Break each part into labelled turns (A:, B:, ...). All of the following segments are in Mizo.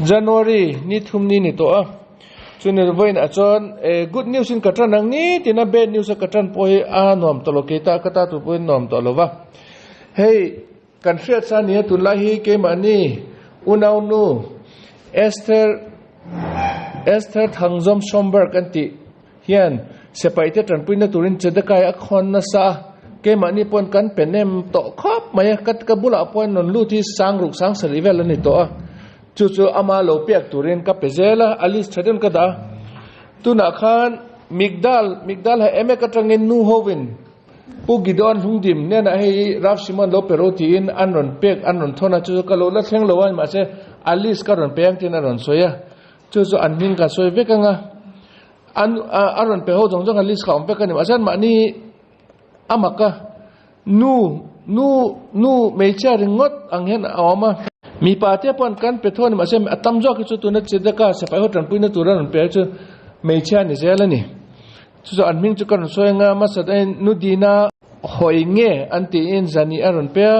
A: January ni thum ni ni tawh a, chuni vawiin ah chuan eh good news in ka tan ang ni tina bad news a ka tan pawh hi a nuam tawh lo kei ta ka ta tur pawhin nuam tawh lo va, hei kan hriat sa nia tunlai hi keimahni unaunu Esther Esther Thangzawm Schomburg an tih. Hian sipaite tanpuina turin Chedekai a khawn nasa a, keimahni pawn kan pe nem tawh khawp mai a, ka ka bulah pawhin rawn lut hi sang ruk sang sarih vel a ni tawh a, chu chu ama lo pek turin ka pe zel a, a list tha deuhin ka dah a. Tunah khan Migdal, Migdal ha Emek atangin nu hovin Pu Gideon Hlungdim hnenah hei Rav Shimon lo pe ro tiin an rawn pek an rawn thawn a, chu chu ka lo la thleng lo a, mahse a list ka rawn pe ang tiin a rawn sawi a, chu chu an hming ka sawi vek ang a. An a rawn pe ho zawng zawng a list kha a awm vek a ni mahse mahni a mak a nu nu nu hmeichhia ringawt ang hian a awm a mipa te pawh kan pe tho a ni mahse a tam zawk hi chu tuna Chedaka sipai ho tanpuina tura rawn pe chu hmeichhia a ni zel a ni chu chu an hming chu ka rawn sawi anga hmasa dahin nu Dina hawi nge an tiin Zani a rawn pe a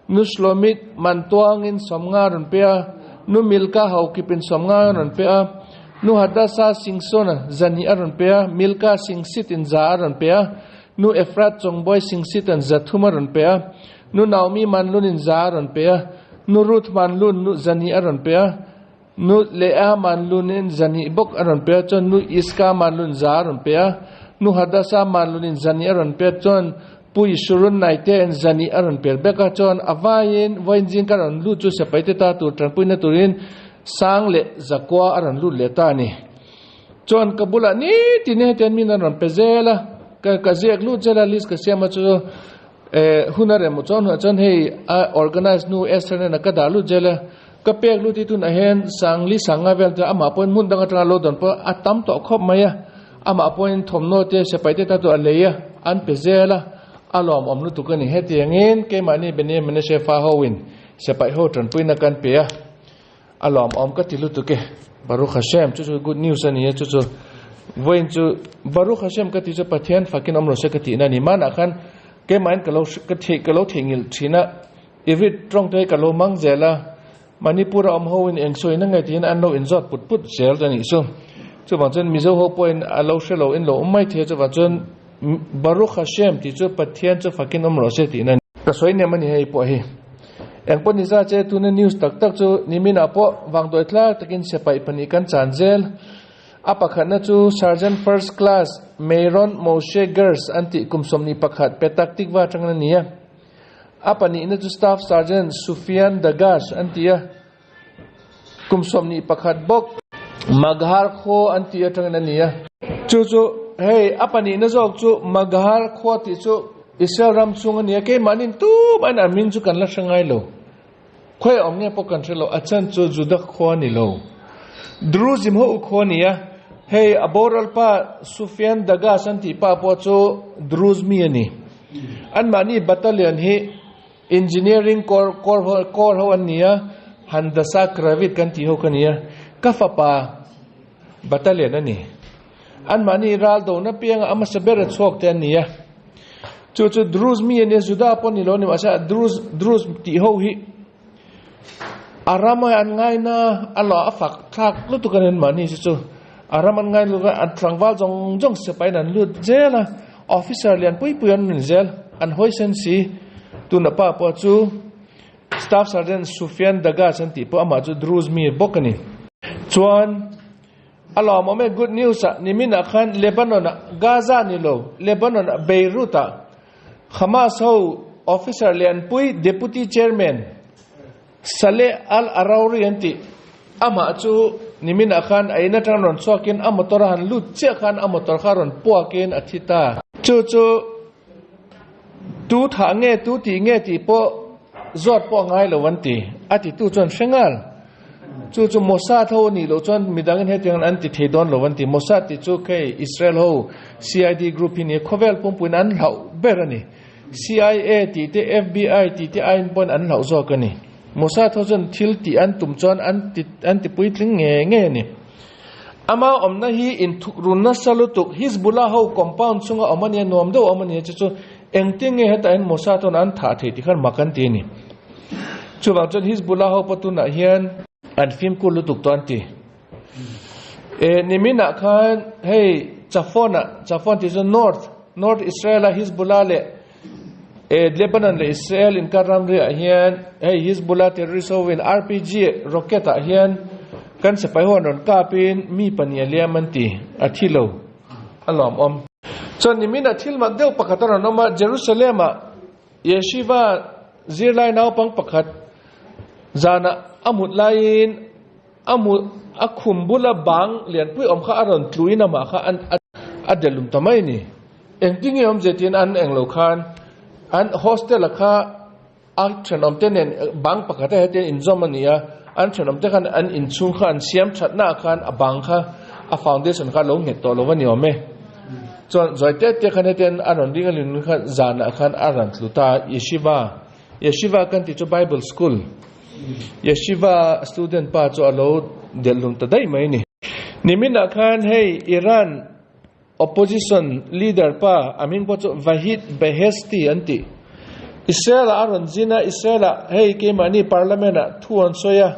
A: Nu Shlomit Mantuangin sawmnga a rawn pe a, Nu Milka Haukipin sawmnga a rawn pe a, Nu Hadassah Singsona zahnih a rawn pe a, Milka Singsitin za a rawn pe a, Nu Efrat Chawngbawi Singsitan za thum a rawn pe a, Nu Naomi Manlunin za a rawn pe a, Nu Ruth Manlun nu zahnih a rawn pe a, Nu Leah Manlunin zahnih bawk a rawn pe a, chuan Nu Iska Manlun za a rawn pe a, Nu Hadassah Manlunin zahnih a rawn pe a, chuan Pu Yishurun Naite in zahnih a rawn pel bek a, chuan a vaiin vawiin zing ka rawn lut chu sipaite ta tur tanpuina turin sang leh zakua a rawn lut leh ta a ni. Chuan ka bulah nitin hetiang min an rawn pe zel a, ka ka ziak lut zel a list ka siam a chu eh hun a rem chuan hunah chuan hei a organize nu Esther nena ka dah lut zel a, ka pek lut hi tunah hian sangli sanga vel te amah pawhin hmun dang atanga lo dawn pawh a tam tawh khawp mai a. Amah pawhin thawmhnaw te sipaite ta chu a lei a, an pe zel a, a lawmawm lutuk a ni. Hetiangin keimahni Beni Menashe fa hoin sipai ho tanpuina kan pe a, a lawmawm ka ti lutuk e. Baruch Hashem, chu chu good news a ni a, chu chu vawiin chu Baruch Hashem ka ti chu Pathian fakin awm lo se ka tihna a ni. Hmanah khan keimahin ka lo ka theih ka lo theihnghilh thin a, Ivrit tawng te hi ka lo hmang zel a, Manipur a awm ho in eng sawi na nge tiin an lo inzawt put put zel ta nih chu. Chuvang chuan Mizo ho pawhin a lo hre lo in lo awm mai thei a, chuvang chuan Baruch Hashem tih chu Pathian chu fakin awm rawh se tihna a ni. Ka sawi nem a ni hei pawh hi. Eng pawh ni za che tuna news tak tak chu niminah pawh vangdawi tlak takin siapaih pahnih kan chan zel. A pakhatna chu Sergeant First Class Meiron Moshe Gers an tih kum 21 Petak Tikva atangin a ni a. A pahnihna chu Staff Sergeant Sufian Dagash an ti a, kum 21 bawk. Maghar khua an tih atangin a ni a. Chu chu hei a pahnihna zawk chu Maghar khua tih chu Israel ram chhung a ni a, keimahni tumah in a hming chu kan la hre ngai lo. Khawi awm nge pawh kan hre lo, a chhan chu Juda khua a ni lo. Druzim ho u khua a ni a, hei a boral pa Sufian Dagash an tih pa pawh chu Druz mi a ni. Anmahni battalion hi Engineering Corps Corps ho an ni a, Handasa Kravit kan tih ho kha ni a, ka fapa battalion a ni. Anmahni ral dona pianga a hmasa ber a chhuak te an ni a. Chu chu Druze mi a nia, Juda pawh ni lo a ni mahse Druze Druze tih ho hi a ram a an ngaina a la a fak thlak lutuk a ni anmahni chu chu a ram an ngai lutuk a an tlangval zawng zawng sipain an lut zel a officer lian pui pui an ni zel an hawi sen si tuna pa pawh chu staff sergeant Sufian Dagas an tih pawh amah chu Druze mi bawk a ni chuan. A lawmawm e, good news ah nimin ah khan Lebanon ah Gaza ni lo Lebanon ah Beirut ah Hamas ho officer lianpui deputy chairman Saleh Al Arouri an tih amah chu nimin ah khan a in atang rawn chhuak in a motor a han lut chiah khan a motor kha rawn puak in a thi ta. Chu chu tu thah nge tu tih nge tih pawh zawt pawh a ngai lo an ti. A titu chuan hre ngal. Chu chu Mossad ho anih loh chuan midang in hetiang an ti thei dawn lo an ti. Mossad tih chu khei Israel ho CID group hi ni a, khawvel pumpuiin an hlauh ber a ni. CIA tih te FBI tih te aiin pawhin an hlauh zawk a ni. Mossad ho chuan thil tih an tum chuan an ti an ti puitling nge nge a ni. Ama awmna hi inthuk run nasa lutuk Hizbullah ho compound chunga awm a nia, nuam deuh a awm a nia chu chu. Engtin nge hetah hian Mossad chuan an thah thei tih khan mak an ti a ni. Chuvang chuan Hizbullah ho pawh tunah hian an fimkhur lutuk tawh an ti. E niminah khan hei Chafon-ah, Chafon tih chu North, North Israel-a Hizbullah leh e Lebanon leh Israel inkar ramriah hian hei Hizbullah terrorist hoin RPG rocket ah hian kan sipai ho an rawn kapin mi pahnih a liam an ti, a thi lo. A lawmawm. Chuan niminah thil mak deuh pakhat a rawn awm a, Jerusalem-ah Yeshiva zirlai naupang pakhat zanah a mut laiin a mu a khum bula bang lianpui awm kha a rawn tluin amah kha a delum ta mai a ni. Engtin nge awmzia tiin an englo khan an hostel-a kha A thenawmte nen bang pakhat a hetiang inzawm a ni a, an thenawmte khan an inchhung kha an siam thatnaah khan a bang kha a foundation kha a lo nghet tawh lo a ni awm e. Chuan zawi te te khan hetiang a rawn ring a lin kha zanah khan a rawn tlu ta a, Yeshiva, Yeshiva kan tih chu Bible school, Yeshiva student pa chu a lo delh hlum ta daih mai a ni. Niminah khan hei Iran Opposition leader pa a hming pawh chu Vahid Beheshti an ti. Israel ah a rawn zin a, Israel ah hei keimahni parliament ah thu an sawi a,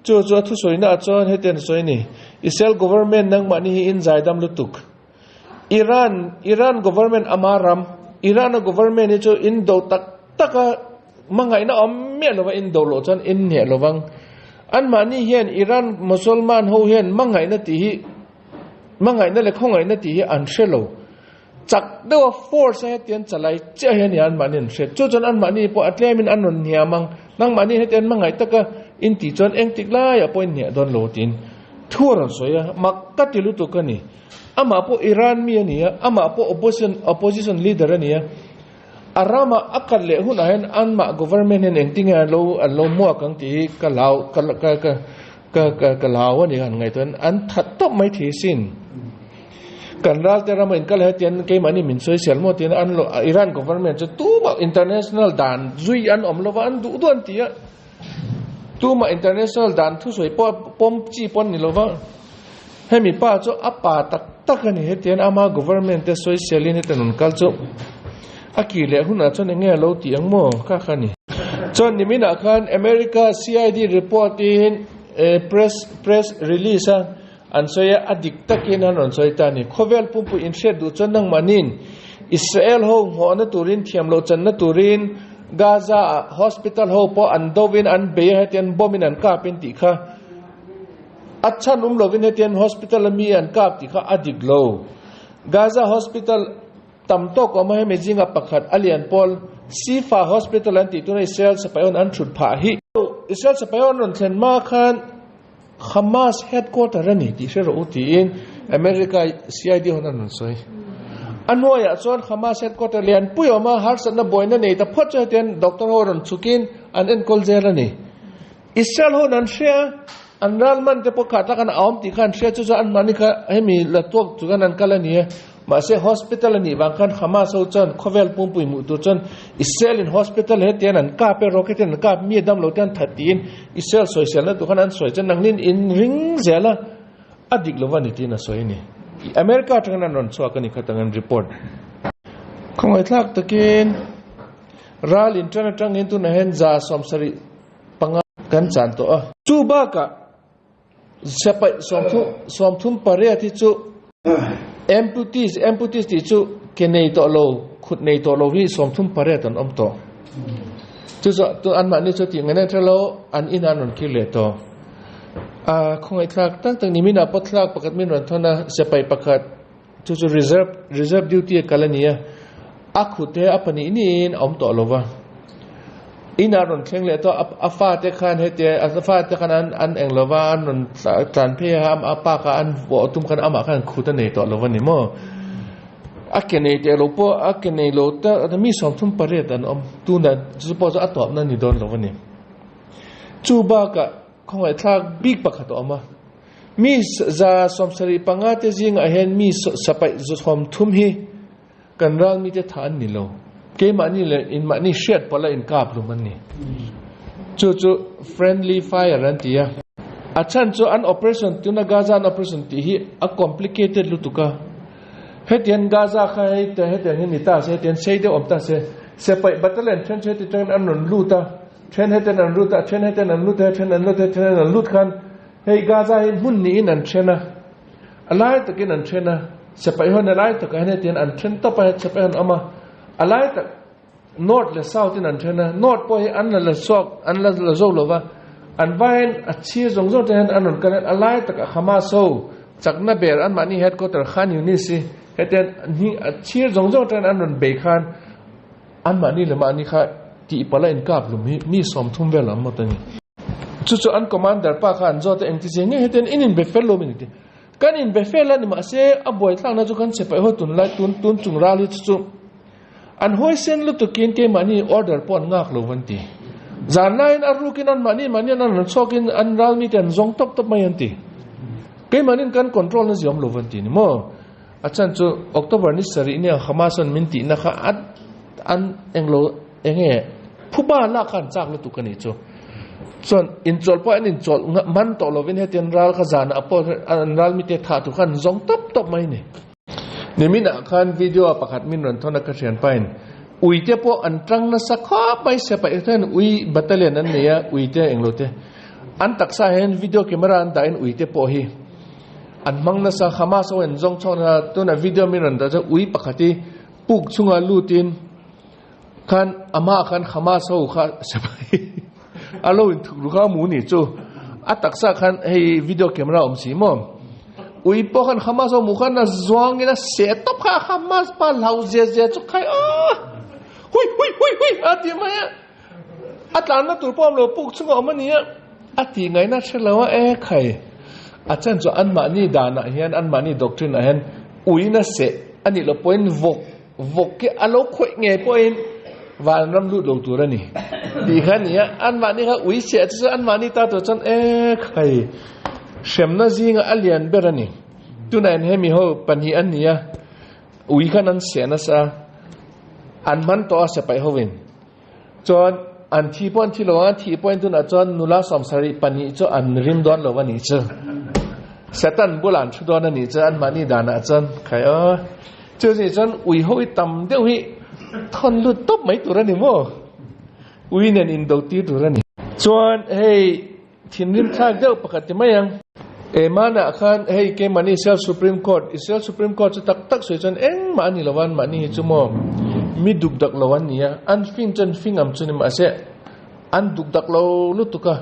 A: chu chu a thusawina ah chuan heti an sawi a ni, Israel government nangmahni hi in zaidam lutuk. Iran, Iran government ama ram, Iran a government hi chu in do tak tak a, hmangaihna awm miah lova in do loh chuan in hneh lovang. Anmahni hian Iran Mosolman ho hian hmangaihna tih hi Hmangaihna leh khawngaihna tih hi an hre lo. Chak deuha force a hetiang chalai chiah hi a ni anmahni an hriat. Chu chuan anmahni pawh a tlemin an rawn hniam ang. Nangmahni hetiang hmangaih taka in tih chuan engtik laiah pawh in hniah dawn lo tiin thu a rawn sawi a, mak ka ti lutuk a ni. Amah pawh Iran mi a ni a, amah pawh opposition opposition leader a ni a. A rama a kal leh hunah hian anmah government hian engtinge an lo an lo hmuak ang tih hi ka hlau ka ka ka Ka ka ka hlau a ni han ngaihtuah an that tawp mai thei sin. Kan ral te rama inkal hetian keimahni min sawisel maw tiin an lo Iran government chu tumah international dan zui an awm lova an duh duh an ti a. Tumah international dan thusawi pawh pawm chi pawh an ni lova. Hemi pa chu a pa tak tak a ni hetian ama government te sawiselin hetian rawn kal chu a kir leh hunah chuan enge a lo tih ang maw kha kha a ni. Chuan niminah khan America CID report in press press release a an sawi a, a dik takin an rawn sawi ta a ni. Khawvel pumpui inhriat duh chuan nangmahniin Israel ho nghawhna turin thiamloh channa turin Gaza ah hospital ho pawh an dovin an bei a hetian bomb in an kapin tih kha A chhan um lovin hetian hospital a mi an kap tih kha a dik lo. Gaza hospital tam tawk awm a hemi zinga pakhat a lian pawl Shifa hospital an tih tuna Israel sipai-awn an thut phah hi. Israel sipai-awn rawn thlen hma khan Hamas headquarter a ni tih hre rawh u tiin America CID hawn an rawn sawi. A hnuaiah chuan Hamas headquarter lianpui awm a harsatna buaina nei ta phawt chu hetian doctor ho rawn chhukin an enkawl zel a ni. Israel hun an hria, an ral man te pawh kha tak an awm tih kha an hria chu chuan anmahni kha hemi la tuak chu khan an kal a ni a. Mahse hospital a nih vang khan Hamas ho chuan khawvel pumpui hmuh tur chuan Israel in hospital hetian an kap e, rocket in an kap, mi a dam lo te an that tiin Israel sawiselna tur khan an sawi chuan nangnin in ring zel a, a dik lo va ni tiin a sawi a ni. America atangin an rawn chhuak a ni kha tangin report. Khawngaihthlak takin ral in tan atangin tunah hian 70 panga kan chan tawh a. Chu bakah siapaih 38 hi chu amputees, amputees tih chu ke nei tawh lo, khut nei tawh lo hi 38 an awm tawh. Chu chu anmahni chu tih ngaihna tha lo, an inah an rawn kir leh tawh. A khawngaihthlak tak tak niminah pawh thlalak pakhat min rawn thawn a, siapaih pakhat chu chu reserve, reserve duty a kal a ni a, a khut he a pahnih niin a awm tawh lo va. Inah rawn thleng leh tawh a, a fate khan heti a fate khan an an eng lo va, an rawn tlan phei a, a pa kha an vawh tum khan amah khan khut a nei tawh lo va ni maw. A ke nei teh lo pawh a ke nei lo ta mi 38 an awm tunah chu pawh chu a tawpna a ni dawn lo va ni. Chu bakah khawngaihthlak bik pakhat a awm a. Mi 75 te zingah hian mi sapaih 30 hi kan ral mite tha an ni lo. Keimahni leh inmahni hriat pawlh a inkap lum an ni. Chu chu friendly fire an ti a. A chhan chu an operation tuna Gaza an operation tih hi a complicated lutuk a. Hetiang Gaza kha hei te hetiang hi ni ta se, hetiang sei deuh awm ta se, sipai battalion then chu heti tangin an rawn lut a, then hetian an lut a, then hetian an lut a, then an lut a, then an lut khan hei Gaza hi hmun niin an then a, a lai takin an then a, sipai ho a lai takah hian hetiang an then tawp a, sipai ho an awm a, a lai tak North leh South in an then a, North pawh hi an la la chhuak, an la la zo lo va, an vaiin a chhir zawng zawng te hian an rawn kal a, a lai takah Hamas ho chakna ber anmahni headquarter Khan Yunis hi hetiang hni a chhir zawng zawng atangin an rawn bei khan anmahni leh mahni kha tihpalh a inkap hlum hi mi 30 vel an mawt a ni. Chu chu an commander pa kha an zawt a, engti zia nge hetiang in inbe fel lo min ti. Kan inbe fel a ni mahse a buaithlakna chu kan chhe paih ho tunlai tun tun chung ral hi chu chu An huaisen lutukin keimahni order pawh an ngak lo an ti. Zan laiin a rukin anmahni mahni an rawn chhuakin an ral mite an zawng tawp tawp mai an ti. Keimahnin kan control na ziawm lo an ti ni maw? A chhan chu October ni sarih nia Hamas an min tihna kha an an englo enge phuba lak kha an chak lutuk a nih chu. Chuan inchawlh pawh an inchawlh man tawh lovin hetiang ral kha zanah pawh an ral mite thah tur kha an zawng tawp tawp mai a ni. Niminah khan video a pakhat min rawn thawn a ka hrian pain uite pawh an tang nasa khawp mai se paih hian ui battalion an nei a uite englo te an taksa hian video camera an dahin uite pawh hi an hmang nasa Hamas ho an zawng chhuak nasa tuna video min rawn dah chu ui pakhat hi puk chunga lutin khan amah khan Hamas ho kha sipai a lo inthuk ru kha mu ni chu a taksa khan hei video camera awm si maw ui pawh khan Hamas ho mu khan a zuang in a seh tawp kha Hamas pa hlau zia zia chu khai a hui hui hui hui a ti mai a a tlanna tur pawh awm lo puk chunga awm a ni a a tih ngaihna hre lo a e khai a chan chu anmahni danah hian anmahni doctrine ah hian uina seh a nih loh pawhin vawk Vawk hi a lo khawih ngei pawhin vanram lut lo tur a ni tih kha a ni a, anmahni kha ui chhiah chu anmahni ta tur chuan e khai hremna zinga a lian ber a ni. Tunah hian hemi ho pahnih an ni a, ui khan an seh nasa a, an hman tawh a sepaih hovin chuan an thi pawh an thi lo ang, an thih pawhin tunah chuan nula 72 chu an rim dawn lo a nih chu. Satan bulah an thu dawn a nih chu anmahni danah chuan khai aw. Chu zih chuan ui ho hi tam deuh hi thawn lut tawp mai tur a ni maw? Ui nen indo tir tur a ni. Chuan hei thinrim thlak deuh pakhat ti mai ang. Emanah khan hei keimahni Israel Supreme Court, Israel Supreme Court chu tak tak sawi chuan engmah a ni lo a, anmahni hi chu maw mi duk dak lo an ni a, an fin chuan fing am chu ni mahse an duk dak lo lutuk a.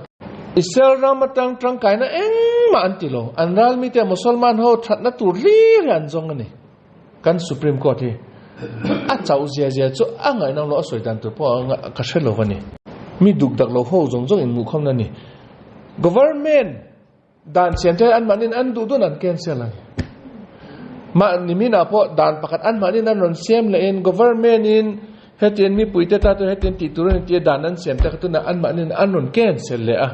A: Israel ram atang tangkaina engmah an ti lo. An ral mite Musalman ho thatna tur hlir hi an zawng a ni. Kan Supreme Court hi a chauh zia zia chu a ngaihnawm loh a sawi dan tur pawh ka hre lo a ni. Mi duk dak lo ho zawng zawng inhmuhkhawmna a ni. Government dan siam te anmahniin an duh dun an cancel a ni. Mahni minah pawh dan pakhat anmahniin an rawn siam lehin government in Hetiang mipuite ta chu hetiang tih tur a ni tia dan an siam te kha tunah anmahniin an rawn cancel leh a.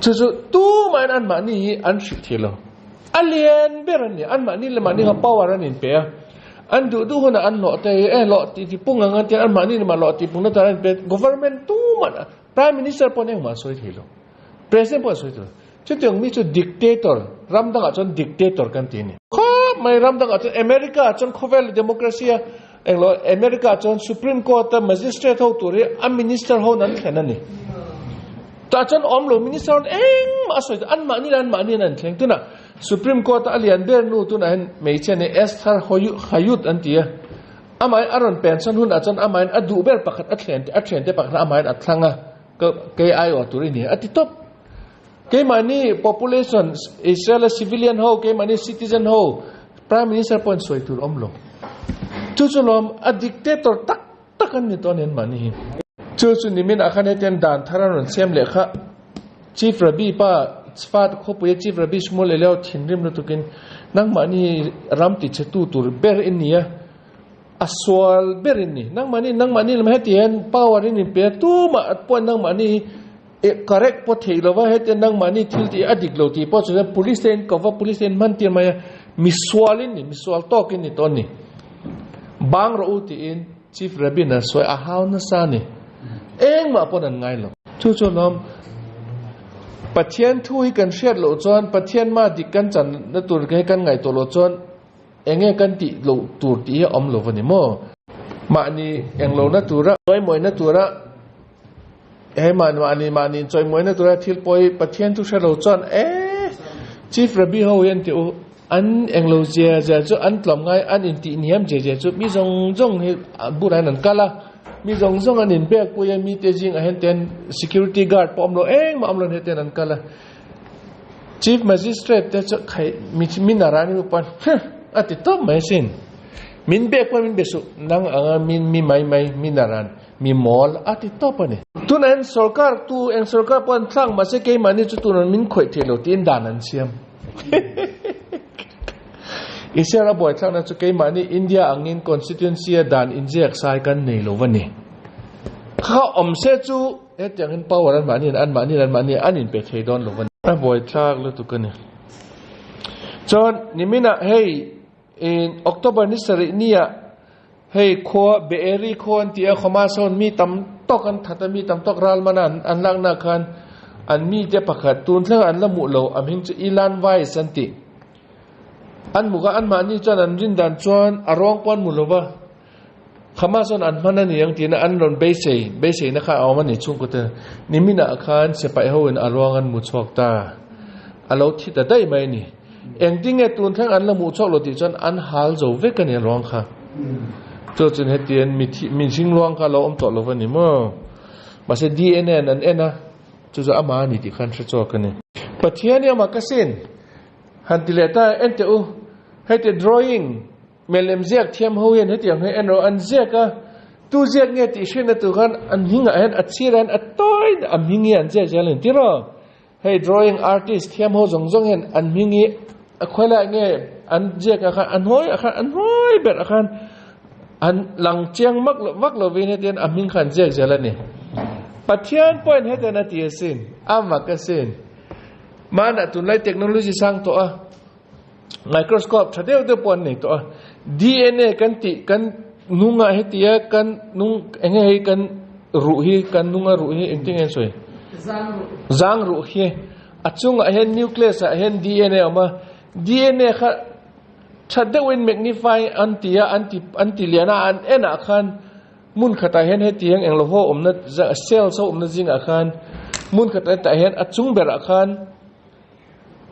A: Chu chu tumahin anmahni hi an hrilh thei lo. A lian ber a ni. Anmahni leh mahni kha power an inpe a. An duh duh hunah an hlawh te hi e hlawh tih ti pung ang an tia anmahni leh hlawh tih pungna tan an inpe. Government tumah Prime Minister pawhin engmah a sawi thei lo. President pawh a sawi thei lo. Chutiang mi chu dictator, ram dangah chuan dictator kan ti a ni. Khawp mai ram dangah chuan America ah chuan khawvel democracy a englo America ah chuan Supreme Court a magistrate ho tur hi a minister ho an thlen a ni. Tah chuan awm lo minister ho engmah a sawi an mahni leh an mahni an thleng. Tunah Supreme Court a a lian ber nu tunah hian hmeichhia ni Esther Hayut an ti a. Amahin a rawn pension hunah chuan amahin a duh ber pakhat a thlen a thiante pakhat amahin a thlang a kei aiawh tur i ni a ti tawp. Keimahni population, Israel a civilian ho, keimahni citizen ho, Prime Minister pawhin sawi tur awm lo. Chu chu lawm a dictator tak tak an ni tawh a ni anmahni hi. Chu chu nimin ah khan hetiang dan thar an rawn siam leh kha Chief Rabbi pa Tzfat khawpuia Chief Rabbi Shmuel Eliyahu thinrim lutukin nangmahni ram tichhetu tur ber i ni a, a sual ber i ni. Nangmahni nangmahni lam heti hian power in inpe a, tumah pawhin nangmahni hi E correct pawh theih lova hetiang nangmahni thil tih a dik lo tih pawh chuan police te in kova police te in hman tir mai a misual in ni misual tawk in ni tawh a ni bang rawh u tiin chief rabbi a sawi a hau nasa a ni engmah pawn an ngai lo. Chu chu lawm Pathian thu hi kan hriat loh chuan Pathian mah dik kan chan na tur hi kan ngaihtuah loh chuan. Enge kan tih loh tur tih hi a awm lo va ni maw? Mahni englohna tura chawimawina tura he mahni mahni chawimawina tura thil pawi Pathian chu hre lo chuan e Chief Rabbi ho hi an ti u an englo zia zia chu an tlawm ngai an intih hniam zia zia chu mi zawng zawng hi bulah hian an kal a mi zawng zawng an inbiak pui a mite zingah hian ten security guard pawh awm lo engmah awm lo hetian an kal a. Chief Magistrate te chu khai mi Narani upa huh a ti tawp mai asin. Min bek pawh min be suh nang anga min mi mai mai mi Naran mi mawl a ti tawp a ni. Tunah hian sorkar tu eng sorkar pawh an thlak mahse keimahni chu tunah min khawih theih lo tiin dan an siam. Israel a buaithlakna chu keimahni India angin constituency a dan inziak sai kan nei lo va ni. Kha awm se chu Hetiangin power an mahni an mahni an mahni an inpe thei dawn lo a ni. A buaithlak lutuk a ni. Chuan niminah hei in October ni sarih nia hei khua Be'eri khua an ti a Hamas ho mi tam tawk an that a mi tam tawk ral mana an an lakna khan an mite pakhat tun thlengah an la hmuh lo a hming chu Ilan Weiss an ti. An hmuh kha an mahni chuan an rin dan chuan a rawng pawh an hmu lo va. Hamas chuan an hman a ni ang tiin an rawn beisei, beiseina kha a awm a ni chhungkaw te. Niminah khan sipai hoin a ruang an mu chhuak ta. A lo thi ta daih mai a ni. Engtin nge tun thleng an la hmuh chhuak lo tih chuan an hal zo vek a ni a ruang kha. Chu chuan hetian mithi, mihring ruang kha a lo awm tawh lo va ni maw? Mahse DNA an an en a, chu chu amah a ni tih kha an hre chhuak a ni. Pathian i amah ka sin han ti leh ta, en teh u, heti drawing, Melem ziak thiam ho hian hetiang hi en rawh an ziak a, tu ziak nge tih hriatna tur khan an hmingah hian a chhir hian a tawi a hming hi an ziak zel a ni tiraw? Hei drawing artist thiam ho zawng zawng hian an hming hi a khawilai nge an ziak ah khan a hnuai ah khan a hnuai ber ah khan an lang chiang mak lo vak lovin hetiang a hming kha an ziak zel a ni. Pathian pawhin hetiang a ti asin, a mak asin. Hmanah tunlai technology sang tawh a. Microscope tha deuh deuh pawh an nei tawh a, DNA kan tih kan nungah hetia kan nung eng nge hei kan ruh hi kan nunga ruh hi engtin nge an sawi? Zang ruh hi a chungah hian nucleus ah hian DNA a awm a, DNA kha tha deuhin magnify an ti a an ti an ti lian a an en ah khan hmun khatah hian hetiang englo ho awmna cells ho awmna zingah khan hmun khatah tah hian a chung berah khan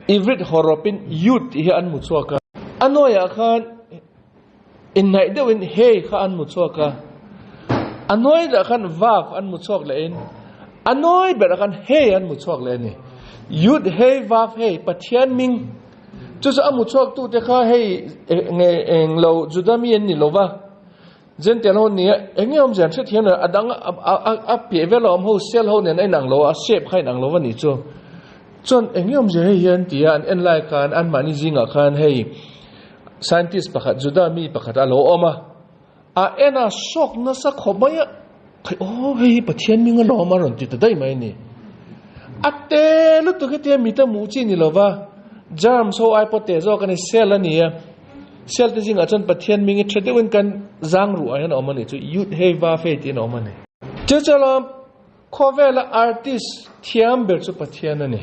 A: Ivrit hawrawpin Yud tih hi an hmu chhuak a. A nuaiah khan inhnaih deuhin Hei kha an hmu chhuak a. A nuai dah khan Vav an hmu chhuak lehin a nuai berah khan Hei an hmu chhuak leh a ni. Yud, Hei, Vav, Hei, Pathian hming. Chu chu a hmu chhuaktute kha hei nge eng lo Juda mi an ni lo va. Gentile ho nia eng nge awmzia an hrethiam lo a dang a piah vel a awm ho cell ho nen a inang lo a shape kha a inang lo a nih chu chuan eng nge awmzia hei hian tia an en lai khan anmahni zingah khan hei scientist pakhat Juda mi pakhat a lo awm a a en a shock nasa khawp mai a khai aw hei hi Pathian hming a lawm a rawn ti ta daih mai a ni a te lutuk hetia mita hmuh chi ni lova germs ho ai pawh teh zawk a ni cell a ni a. Sialte zingah chuan Pathian hming hi tha deuhin kan zang ruh ah hian a awm a nih chu, Yud Hei Vav Hei tiin a awm a ni. Chu chuan khawvela artist thiam ber chu Pathian a ni.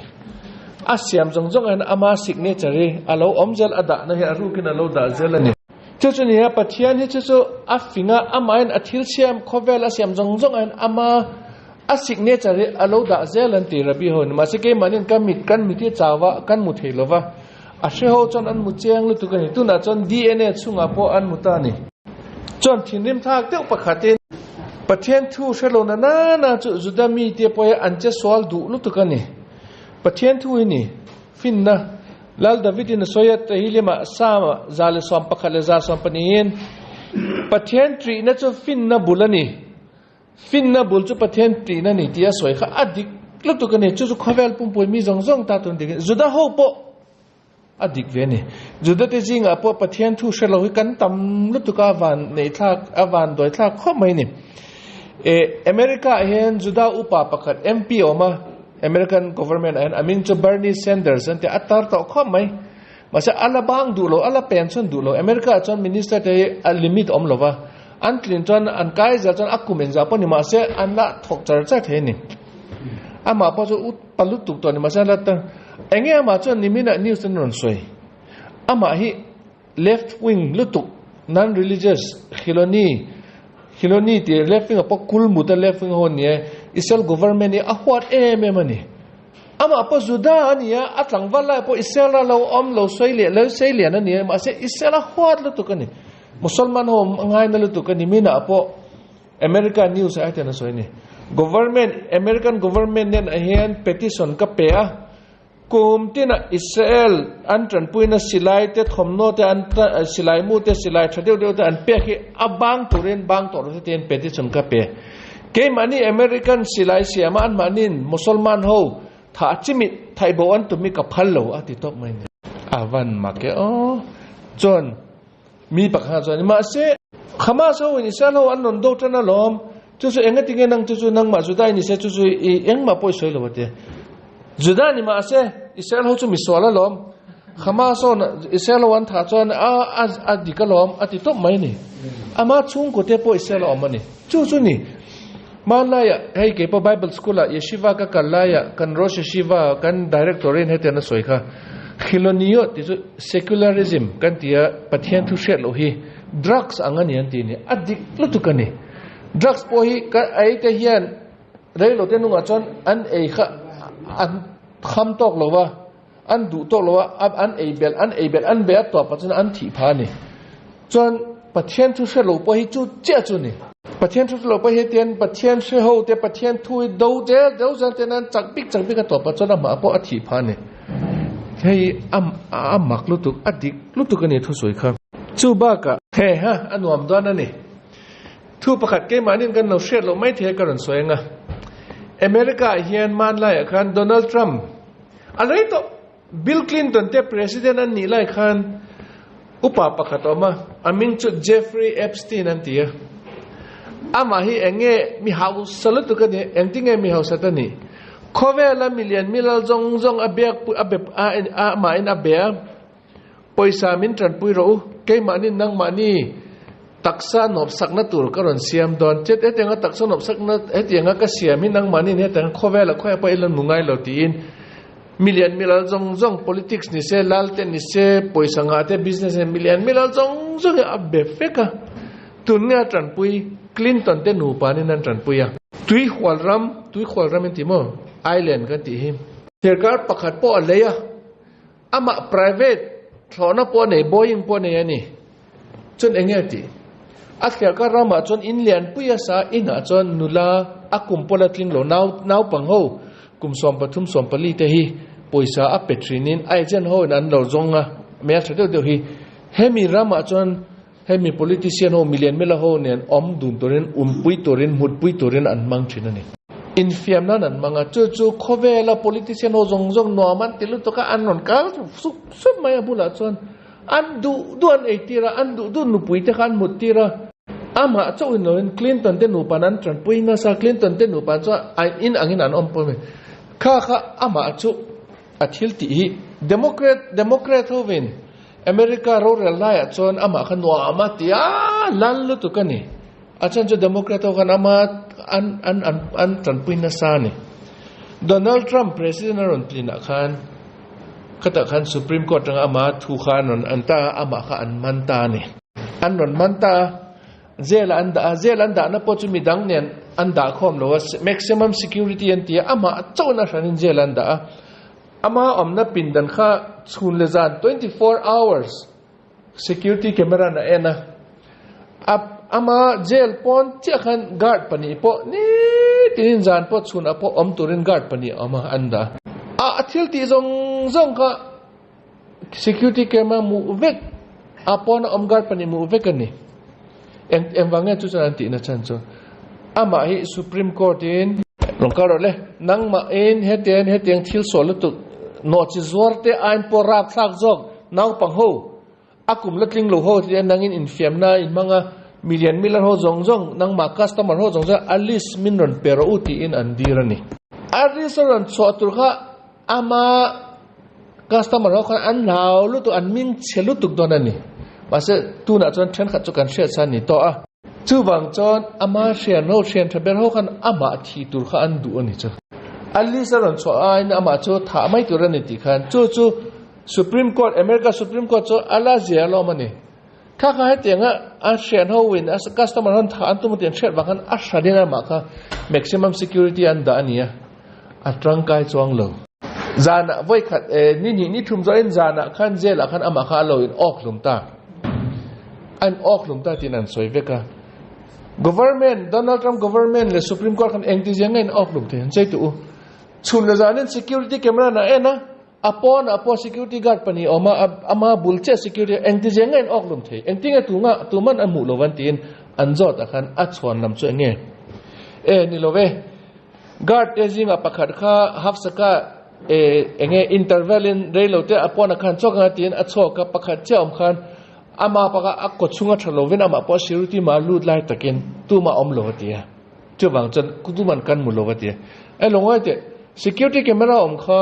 A: A siam zawng zawng ah hian ama signature hi a lo awm zel, a dahna hi a rukin a lo dah zel a ni. Chu chu nia Pathian hi chu chu a fing a, amahin a thil siam khawvel a siam zawng zawng ah hian ama a signature hi a lo dah zel an ti Rabbi ho in. Mahse keimahniin kan mit kan mit hi chau a, kan mu thei lo va. A hre ho chuan an mu chiang lutuk a ni. Tunah chuan DNA chhungah pawh an mu ta a ni. Chuan thinrim thlak deuh pakhatin Pathian thu hre lo na nana chu Juda mite pawh hi an che sual duh lutuk a ni. Pathian thu hi ni finna Lal Davidin a sawi a, Tehillimah Psalm 111 leh 120in Pathian ṭihna chu finna bul a ni. Finna bul chu Pathian tihna ni tih a sawi kha a dik lutuk a ni. Chu chu khawvel pumpui mi zawng zawng ta tun dik a ni. Juda ho pawh a dik ve a ni. Juda te zingah pawh Pathian thu hre lo hi kan tam lutuk a, van neih thlak, a van dawi thlak khawp mai a ni. E, America ah hian Juda upa pakhat MP a awm a, American government ah hian a hming chu Bernie Sanders an ti a, a tar tawh khawp mai. Mahse a la bang duh lo, a la pen chhun duh lo. America ah chuan minister te hi a limit a awm lo va. An tlin chuan an kai zel chuan a kum engzah pawh ni mahse an la thawk char char thei a ni. Amah pawh chu u pa lutuk tawh ni mahse an la eng nge amah chuan niminah news an rawn sawi. Amah hi Left wing lutuk, non religious, Khiloni, Khiloni tih left wing ah pawh kulmut a left wing ho a ni e, Israel government hi a huat em em a ni. Amah pawh Juda a ni a, a tlangval lai pawh Israel a lo awm lo sawi leh lo sei lian a ni a, mahse Israel a huat lutuk a ni. Musalman ho a ngaina lutuk a ni, minah pawh America news ah hetiang a sawi a ni. Government, American government nen ah hian petition ka pe a, Kum tinah Israel an tanpuina silai te, thawmhnaw te, an silai mu te, silai tha deuh deuh te an pek hi a bang turin bang tawh lo te tiin petition ka pe. Keimahni American silai siama anmahniin Musalman ho thah chimit thaihbo an tum hi ka phal lo a ti tawp mai ni. A van mak e aw. Chuan mi pakhat chuan mahse Hamas ho in Israel ho an rawn do tan alawm, chu chu engatinge nang chu chu nangmah Juda i ni se chu chu i engmah pawh i sawi lo a ti. Juda ni mahse Israel ho chu misual alawm, Hamas ho Israel ho an thah chuan a a a dik alawm a ti tawp mai a ni. Ama chhungkaw te pawh Israel a awm a ni. Chu chu ni. Hmanlaiah hei kei pawh Bible school ah Yeshiva ka kal laiah kan Rosh Yeshiva kan director in hetiang a sawi kha Khiloniyot tih chu secularism kan ti a Pathian thu hriat loh hi drugs ang a ni an ti a ni. A dik lutuk a ni. Drugs pawh hi ka ei te hian Reilo te nungah chuan an ei kha an kham tawk lo va, an duh tawk lo va, an ei belh, an ei belh, an be a tawpah chuan an thih phah a ni. Chuan Pathian thu hre lo pawh hi chu chiah chu a ni. Pathian thu hre lo pawh hi hetian Pathian hre ho te, Pathian thu hi do zel do zel ten an chak bik chak bik a tawpah chuan amah pawh a thih phah a ni. Hei a mak lutuk, a dik lutuk a ni thusawi kha. Chu bakah. He ha, a nuam dawn a ni. Thu pakhat keimahniin kan lo hriat loh mai thei a ka rawn sawi ang a. America ah hian hmanlaiah khan Donald Trump a rei tawh. Bill Clinton te president an nih lai khan upa pakhat a awm a, a hming chu Jeffrey Epstein an ti a. Amah hi eng nge mi hausa lutuk a ni, engtin nge mi hausa ta nih? Khawvela milian milal zawng zawng a biak a be a amahin a be a. Pawisa min tanpui rawh u, keimahni nangmahni taksa nawpsakna tur ka rawn siam dawn. Chet hetianga taksa nawpsakna hetianga ka siam hi nangmahni ni hetianga khawvela khawiah pawh i la nu ngai lo tiin milian milal zawng zawng politics ni se, lal te ni se, pawisa ngah te, business ni milian milal zawng zawng hi a be vek a. Tun nge a tanpui? Clinton te nupa nen an tanpui a. Tuihual ram, Tuihual ram in ti maw? Island kan tih hi. Thirkar pakhat pawh a lei a. Amah private thlawhna pawh a nei, Boeing pawh a nei a ni. Chuan eng nge tih? A thliarkar ramah chuan in lianpui a sa, inah chuan nula a kum pawh la tling lo, nau naupang ho kum 13 14 te hi pawisa a pe thinin a agent ho in an lo zawng a, hmel tha deuh deuh hi. Hemi ramah chuan hemi politician ho, milian mila ho nen awm dun turin, umpui turin, mutpui turin an hmang thin a ni. Infiam nan an hmang a, chu chu khawvela politician ho zawng zawng nuam an ti lutuk a, an rawn kal sup sup mai a bulah chuan an duh duh an eitir a, an duh duh nupui te kha an muttir a. Amah chauh in loin Clinton te nupa an tanpui nasa, Clinton te nupa chuan an in angin an awm pawh a ni. Kha kha amah chu a thil tih hi Democrat Democrat hovin America rorel laiah chuan amah kha nuam a ti a, lal lutuk a ni. A chhan chu Democrat ho khan ama an an an an tanpui nasa a ni. Donald Trump president a rawn tlinah khan khatah khan Supreme Court atanga ama thu kha an rawn an ta a, amah kha an man ta a ni. An rawn man ta a, jail ah an dah a, jail an dahna pawh chu midang nen an dah khawm lo a, maximum security an ti a, amah chauhin a hranin jail an dah a. Ama awmna pindan kha chhun leh zan 24 hours security camera in a en a, a ama jail pawn chiah khan guard pahnih pawh nitinin zan pawh chhunah pawh awm turin guard pahnih a awm a an dah a, a thil tih zawng zawng kha security camera hmuh vek a pawna awm guard pahnih hmuh vek a ni. Eng engvang nge chu chuan an tihna chhan chu amah hi Supreme Court in rawn kal rawh le nangmah in hetiang hetiang thil sual lutuk nawh chi zuar te ain pawh rap thlak zawk naupang ho a kum la tling lo ho tia nangin infiamna in hmang a million miller ho zawng zawng nangmah customer ho zawng zawng a list min rawn pe rawh u tiin an dir a ni. A list a rawn chhuah tur kha ama Customer ho khan an hlau lutuk, an ming chhe lutuk dawn a ni. Mahse, tunah chuan thenkhat chu kan hriat sa ni tawh a. Chuvang chuan ama hrian ho, hrian tha ber ho khan amah thi tur kha an duh a ni chu. A list a rawn chhuah aiin amah chu thah mai tur a ni tih khan chu chu. Supreme Court, America Supreme Court chu a la zia alawm a ni. Kha kha hetianga a hriat ho in a customer ho thah an tum tih an hriat vang khan a hran in amah kha maximum security an dah a ni a, a tangkai chuang lo. Zanah vawi khat eh ni hnih ni thum zawh in zanah khan jail ah khan amah kha a lo in awk hlum ta. A in awk hlum ta tiin an sawi vek a. Government, Donald Trump government leh Supreme Court khan engti zia nge in awk hlum thei an chei tih u. Chhun leh zanin security camera na en a. A pawnah pawh security guard pahnih a awm a, ama bul chiah security engti zia nge an awk lum thei, engtinge tunga tuman a hmuh lo van tiin an zawt ah khan a chhuan lam chu enge e ni lo ve. Guard te zingah pakhat kha hafsaka e enge interval in rei lo te a pawnah khan chawk anga tiin a chhuak a, pakhat chiah awm khan ama pakha a kaw chhunga tha lovin amah pawh security mah lut lai takin tumah awm lo a ti a. Chuvang chuan tuman kan hmu lo a ti. E lo ngawi teh, security camera awm kha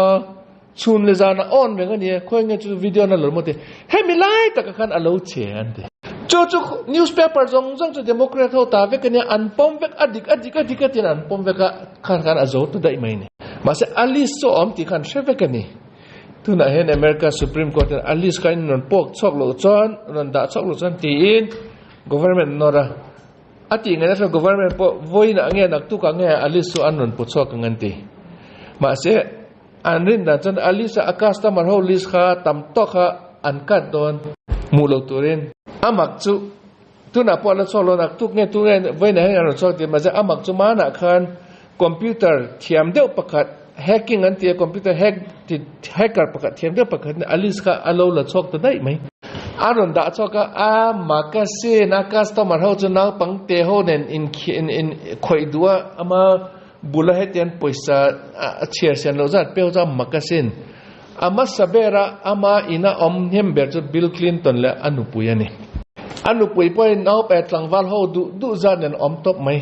A: chhun leh zanah on reng a ni e, khawi nge chu video na lo maw ti. Hemi lai takah khan a lo che an ti. Chu chu newspaper zawng zawng chu Democrat ho ta vek a nia, an pawm vek, a dik a dik a dik a tiin an pawm vek a, khan khan a zo ta daih mai a ni. Mahse a list chu a awm tih khan hre vek a ni. Tunah hian America Supreme Court hian a list kha in rawn pawk chhuak loh chuan, rawn dah chhuak loh chuan tiin government nawr a. A tih ngaihna hre government pawh vawiinah nge naktukah nge a list chu an rawn pu chhuak ang an ti. Mahse, an rin dan chuan a list a a customer ho list kha tam tawk kha an cut dawn hmuh lo turin. A mak chu tunah pawh a la chhuak lo naktuk nge tu nge vawiinah hian an rawn chhuak tih mahse a mak chu manah khan computer thiam deuh pakhat hacking an ti a computer hack ti hacker pakhat thiam deuh pakhat a list kha a lo la chhuak ta daih mai. A rawn dah chhuak a, a magazine a customer ho chu naupang te ho nen in in in khawih duh a, ama bula hetiang pawisa a chhiar sian loh zat pek chu a magazine a hmasa ber a, ama ina awm hnem ber chu Bill Clinton leh a nupui a ni. A nupui pawhin naupai tlangval ho duh duh zat nen awm tawp mai.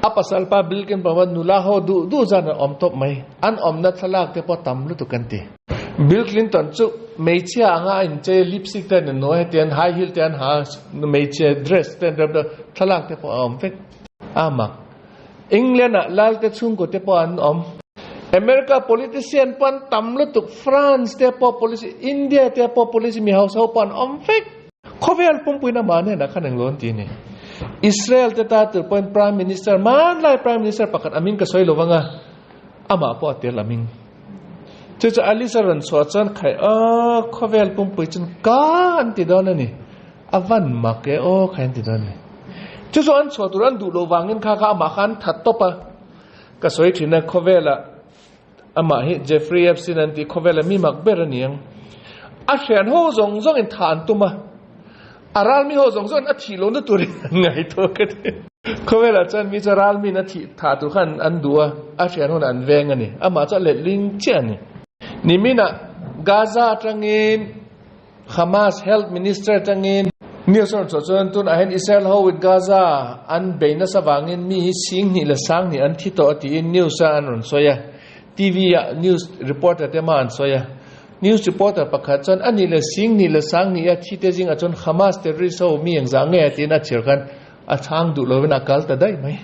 A: A pasal pa Bill Clinton pawh nula ho duh duh zan an awm tawp mai. An awmna thlalak te pawh tam lutuk an ti. Bill Clinton chu hmeichhia anga a inchei lipstick te an innuai hetiang high heel te an ha a, hmeichhe dress te an rep deuh thlalak te pawh a awm vek. A mak. England ah lal te chhungkaw te pawh an awm. America politician pawh an tam lutuk, France te pawh policy, India te pawh policy mi hausa ho pawh an awm vek. Khawvel pumpuina mah hnenah khan englo an ti a ni. Israel te ta tur pawhin Prime Minister, hmanlai Prime Minister pakhat aming ka sawi lo vang a, amah pawh a tel aming. Chu chu Alice a rawn chhuah chuan khai aw khawvel pumpui chuan ka an ti dawn a ni. A van mak e aw khai an ti dawn a ni. Chu chu an chhuah tur an duh loh vangin kha kha amah kha an that tawp a. Ka sawi thin a khawvelah Amah hi Jeffrey Epstein an tih khawvela mi mak ber a ni ang. A hrian ho zawng zawngin thah an tum a, a ralmi ho zawng zawngin a thih lohna turin an ngaihtuah ka ti. Khawvelah chuan mi chu ralmiin a thih thah tur khan an duh a, a hrian hunah an veng a ni. Amah chu a letling chiah a ni. Niminah Gaza atangin Hamas Health Minister atangin news a rawn chhuah chuan tunah hian Israel ho in Gaza an bei nasa vangin mi hi 20 leh 20 an thi tawh a tiin news a an rawn sawi a, TV ah news reporter te mah an sawi a. News reporter pakhat chuan a nih leh 20 leh 20 a thi te zingah chuan Hamas terrorist ho mi engzah nge a tiin a chhir khan a chhang duh lovin a kal ta daih mai.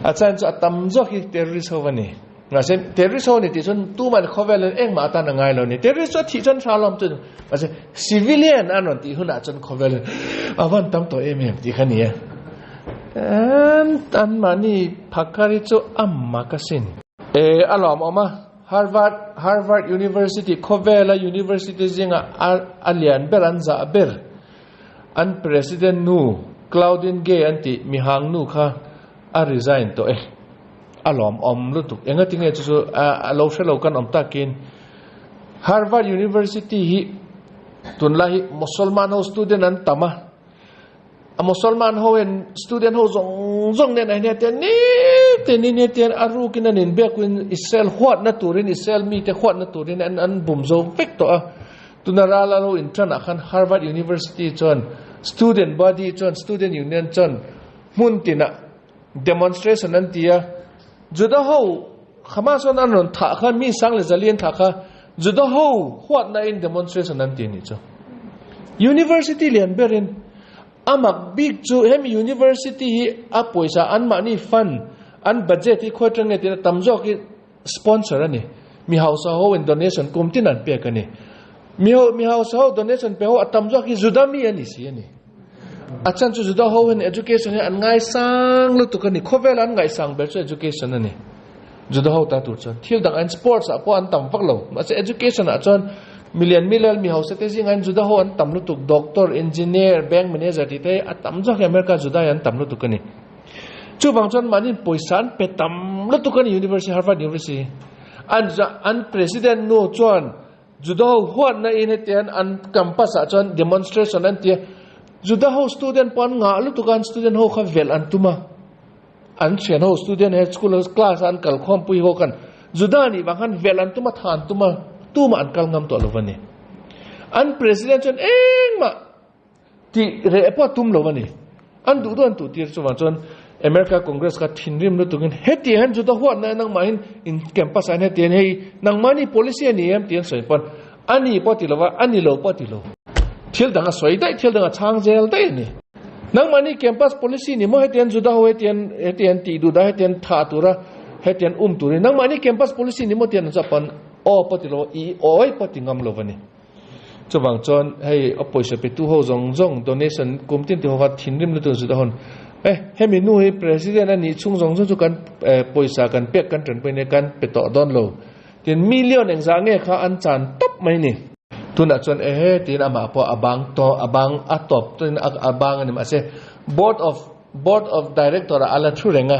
A: A chhan chu a tam zawk hi terrorist ho a ni. Mahse, terrorist ho ni tih chuan tuman khawvel in engmah atan a ngai lo ni. Terrorist chu a thih chuan hra lawm chu. Mahse, civilian an rawn tih hunah chuan khawvel in a van tam tawh em em tih kha ni e. Anmahni phakar hi chu a mak asin. E, a lawmawm a. Harvard, Harvard University khawvela university zinga a lian ber an zah ber. An president nu Claudine Gay an tih mihang nu kha a resign tawh e. A lawmawm lutuk. Engati nge chu chu a lo hre lo kan awm takin Harvard University hi tunlai hi Mosolman ho student an tam a. A Mosolman ho in student ho zawng zawng nen a hian tian ni tin in hetian a rukin an inbiakin Israel huatna turin Israel mite huatna turin an an bum zo vek tawh a. Tuna ral a lo intran ah khan Harvard University chuan student body chuan student union chuan hmun tinah Demonstration an ti a, Juda ho Hamas chuan an rawn thah kha mi sang leh zali an thah kha Juda ho huatna in demonstration an ti a nih chu. University lian berin a mak bik chu hemi university hi a pawisa anmahni fund an budget hi khawi atang nge tiin a tam zawk hi sponsor a ni. Mi hausa ho in donation kum tin an pek a ni. Mi ho mi hausa ho donation pe ho a tam zawk hi Juda mi a ni si a ni. A chhan chu Juda ho hian education hi an ngaisang lutuk a ni. Khawvela an ngaisang ber chu education a ni. Juda ho ta tur chuan thil dang an sports ah pawh an tam vak lo. Mahse education ah chuan milian milel mi hausa te zingah hian Juda ho an tam lutuk. Doctor, engineer, bank manager tih te hi a tam zawk hi America Juda hi an tam lutuk a ni. Chuvang chuan mahni pawisa an pe tam lutuk a ni University Harvard University hi. An an president nu chuan Juda ho huatna in hetiang an campus ah chuan demonstration an ti a, Juda ho student pawh an ngah lutuk a, an student ho kha velh an tum a, an thian ho student he school class a an kal khawm pui ho khan Juda nih vang khan velh an tum a, tha an tum a, tumah an kal ngam tawh lo a ni. An president chuan engmah Tih reh pawh a tum lo a ni. An duh duh an tuh tir chuvang chuan America Congress kha thinrim lutukin heti hian juda huatna nangmahin in campus ah hian heti hian hei nangmahni policy a ni em tih an sawi pawn a ni pawh a ti lo va, a ni lo pawh a ti lo. Thil dang a sawi daih, thil dang a chhang zel daih a ni. Nangmahni campus policy ni maw heti hian juda ho heti hian heti hian tih duh dah heti hian thah tura heti hian um turin nangmahni campus policy ni maw tih an zawh pawn aw pawh a ti lo va, i awi pawh a ti ngam lo va ni. Chuvang chuan hei a pawisa petu ho zawng zawng donation kum tin ti ho kha thinrim lutuk zut a hawn. E hemi nu hi president a nih chhung zawng zawng chu kan pawisa kan pek kan tanpui nia kan pe tawh dawn lo. Tin million engzah nge kha an chan tawp mai ni. Tunah chuan ehe tiin amah pawh a bang tawh a bang a tawp tawhin a bang a ni mahse board of board of director ah a la thu reng a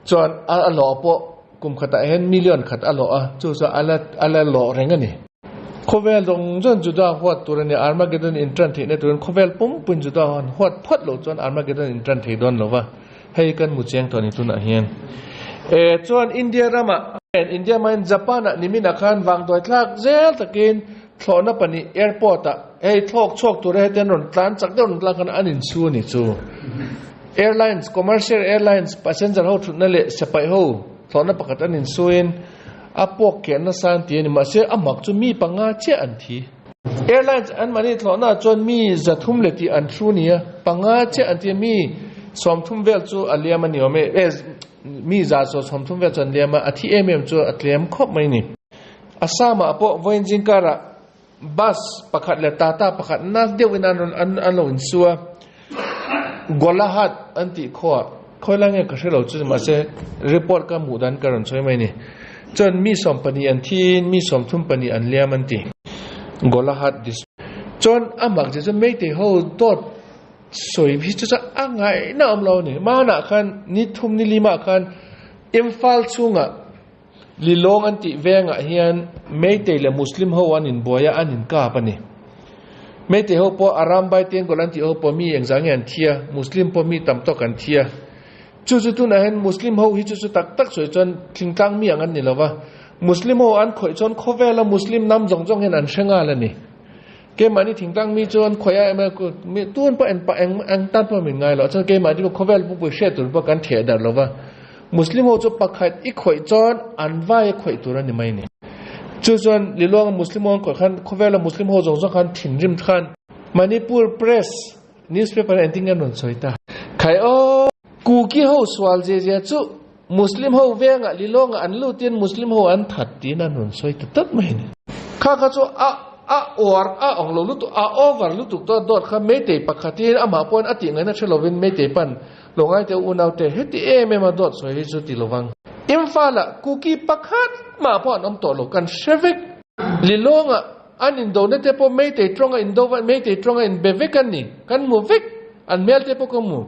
A: chuan a lawh pawh kum khatah hian million khat a lawh a chu chu a la a la lawh reng a ni. Khawvel zawng zawng Juda huat tur a ni. Armageddon intan theihna turin khawvel pumpuiin Juda han huat phawt loh chuan Armageddon intan thei dawn lo va, hei kan hmu chiang tawh a ni tunah hian. E chuan India ramah India hmain Japan-ah niminah khan vangduai thlak zel takin thlawhna pahnih airport-ah hei thlawk chhuak tura hetian rawn tlan chak deuh rawn tlan khan an insu a ni chu. Airlines, commercial airlines passenger ho thutna leh sipai ho thlawhna pakhat an insuin A puak keh nasa an ti a ni. Mahse, a mak chu mi panga chiah an thi. Airlines an mahni thlawhnaah chuan mi 300 leh tih an thu nia, panga chiah an thi a, mi 30 vel chu a liam a ni awm e. E, mi 130 vel chu an liam a, a thi em em chu a tlem khawp mai ni. Assam-ah pawh vawiin zingkarah bus pakhat leh Tata pakhat na deuhin an rawn an an lo insu a, Golahat an tih khuaah khawi lai nge ka hre lo chu mahse report ka hmuh dan ka rawn sawi mai a ni. Chuan mi 12 an thiin mi 34 an liam an ti. Golahat district. Chuan a mak zia chu Meitei ho dawt sawi hi chu chuan a ngaihna awm lo a ni. Hmanah khan ni thum ni limah khan Imphal chhungah Lilawng an tih vengah hian Meitei leh Muslim ho an inbuai a, an inkap a ni. Meitei ho pawh Arambai Tengkawlh an tih ho pawh mi engzah nge an thi a, Muslim pawh mi tam tawk an thi a. Chu chu tunah hian Muslim ho hi chu chu tak tak sawi chuan thingtlang mi ang an ni lo va, Muslim ho an khawih chuan khawvela Muslim hnam zawng zawng hian an hre nghal a ni. Keimahni thingtlang mi chuan khawi a emaw mi tun pawh en pah eng eng tan pawh min ngai lo chuan keimahni pawh khawvel pupui hriat tur pawh kan theh darh lo va Muslim ho chu pakhat i khawih chuan an vai a khawih tur a ni mai ni. Chu chuan Lilawng Muslim ho an khawih khan khawvela Muslim ho zawng zawng khan thinrim khan Manipur Press newspaper ah engtin nge an rawn sawi ta. Khai aw! Kuki ho sual zia zia chu Muslim ho vengah Lilawngah an lutin Muslim ho an that tiin an rawn sawi ta tawp mai a ni. Kha kha chu a a uar a awng lo lutuk a over lutuk tawh dawt kha Meitei pakhatin amah pawhin a tih ngaihna hre lovin Meitei pan lo ngai teh unau te heti em em a dawt sawi hi chu ti lovang. Imphal-ah Kuki pakhat mah pawh an awm tawh lo kan hre vek. Lilawngah an indona te pawh Meitei tawnga indo Meitei tawnga inbe vek an ni kan hmu vek an hmel te pawh ka hmu.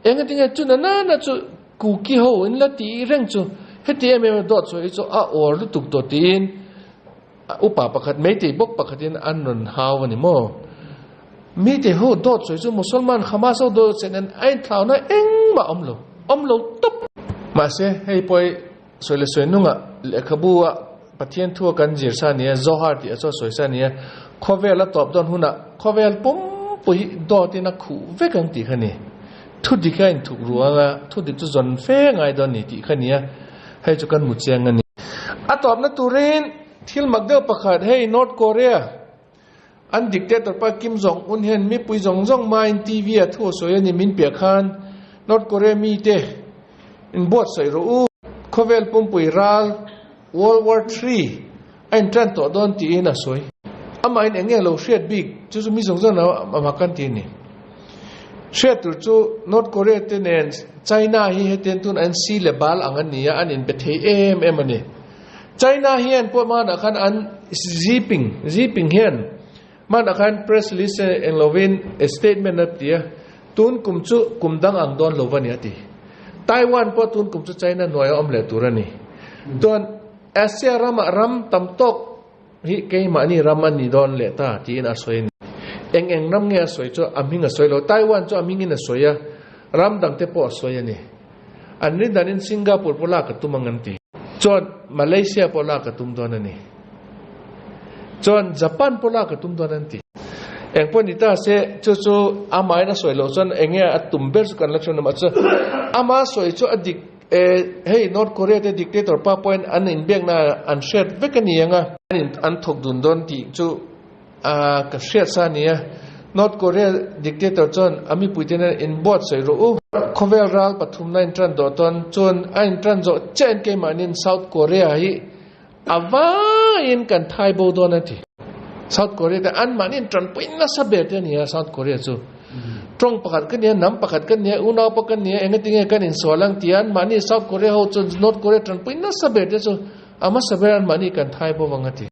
A: Engatinge chu na na na chu Kuki ho in la tih reng chu heti em em a dawt sawi hi chu a awr lutuk tawh tiin upa pakhat Meitei bawk pakhatin an rawn hau a ni maw? Meitei ho dawt sawi chu Musalman Hamas ho dawt sawi nen a inthlauna engmah a awm lo, awm lo tawp. Mahse hei pawh hi sawi leh sawi nungah lehkhabu a Pathian thu a kan zir sa nia, Zohar tih a chaw sawi sa nia, khawvel a tawp dawn hunah khawvel pumpui hi dawtin a khuh vek ang tih kha ni. Thu dik a inthuk ru anga thu dik chu zawn fe ngai dawn ni tih kha nia, hei chu kan hmu chiang a ni. A tawpna turin thil mak deuh pakhat hei North Korea an dictator pa Kim Jong Un hian mipui zawng zawng hmain TV ah thu a sawi a ni min piah khan North Korea mite inbuatsaih rawh u. Khawvel pumpui ral World War Three a intan tawh dawn tiin a sawi. Amahin eng nge lo hriat bik chu chu mi zawng zawng a mak kan ti a ni. Hriat tur chu North Korea te nen China hi hetiang tun an si leh bal ang an ni a, an inbe thei em em a ni. China hian pawh hmanah khan an Xi Jinping, Xi Jinping hian hmanah khan press release eng lovin statement a ti a, tun kum chu kum dang ang dawn lo va ni a ti. Taiwan pawh tun kum chu China hnuaia awm leh tur a ni. Chuan Asia ramah ram tam tawk Hi keimahni ram a ni dawn leh ta tiin a sawi a ni. Eng eng ram nge a sawi chu a hming a sawi lo. Taiwan chu a hmingin a sawi a, ram dangte pawh a sawi a ni. An rin danin Singapore pawh lak a tum ang an ti. Chuan Malaysia pawh lak a tum dawn a ni. Chuan Japan pawh lak a tum dawn an ti. Eng pawh ni ta se chu chu amahin a sawi loh chuan eng nge a tum ber chu kan la hre mahse ama sawi chu a dik E, hei North Korea te dictator pa pawhin an inbiakna an hriat vek a ni ang a, an in an thawk dun dawn tih chu a ka hriat sa a ni a. North Korea dictator chuan a mipuite nen inbuatsaih rawh u. Khawvel ral pathumna intan dawh tawn chuan a intan zawh chiahin keimahniin South Korea hi a vaiin kan thai bo dawn a ti. South Korea te anmahni intanpui nasa ber te a ni a, South Korea chu tawng pakhat ka nia, hnam pakhat ka nia, unau pawh ka nia, engatinge kan insual ang tia anmahni South Korea ho chu North Korea tanpui nasa ber te chu a hmasa ber anmahni kan thai bo vang a ti.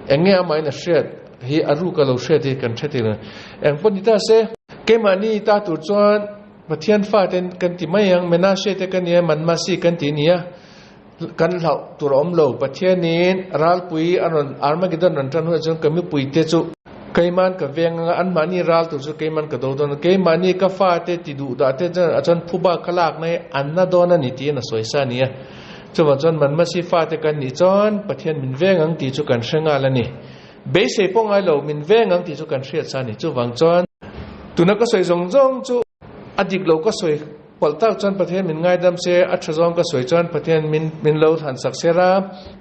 A: Eng nge amahin a hriat hi a ruk a lo hriat hi kan hre thei lo. Eng pawh ni ta se, keimahni ta tur chuan Pathian faten kan ti mai ang, Menashe te ka nia, Manmasi kan ti nia, Kan hlauh tur a awm lo. Pathianin ralpui a rawn Armageddon rawn tan hunah chuan ka mipuite chu keiman ka veng anga anmahni ral tur chu keiman ka do dawn a, keimahni ka fate ti duh dah te chuan a chuan phuba ka lakna hi an na dawn a ni tiin a sawi sa a ni a. Chuvang chuan Manmasi fate kan nih chuan Pathian min veng ang tih chu kan hre nghal a ni. Beisei pawh ngai lo min veng ang tih chu kan hriat sa a ni. Chuvang chuan tuna ka sawi zawng zawng chu a dik lo ka sawi Palh tak chuan Pathian min ngaidam se, a tha zawng ka sawi chuan Pathian min min lo thlan sak ser a,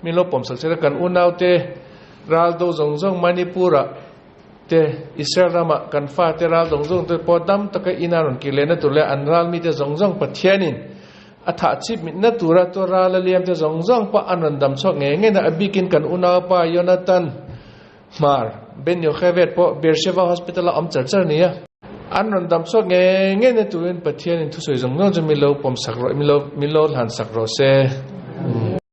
A: min lo pawm sak ser a, kan unaute ral do zawng zawng Manipur-ah te, Israel ramah kan fate ral zawng zawng te pawh dam taka ina rawn kir lehna tur leh an ral mite zawng zawng Pathianin a thah chip mitna tura to ral a liam te zawng zawng pawh an rawn dam chhuak ngei ngei na, a bikin kan unaupa Jonathan Hmar, Ben Yocheved pawh Beersheva Hospital-a awm char char a ni a. An rawn dam chhuak ngei ngei na turin Pathianin thusawi zawng zawng chu mi lo pawm sak rawh, mi lo mi lo hlan sak rawh se.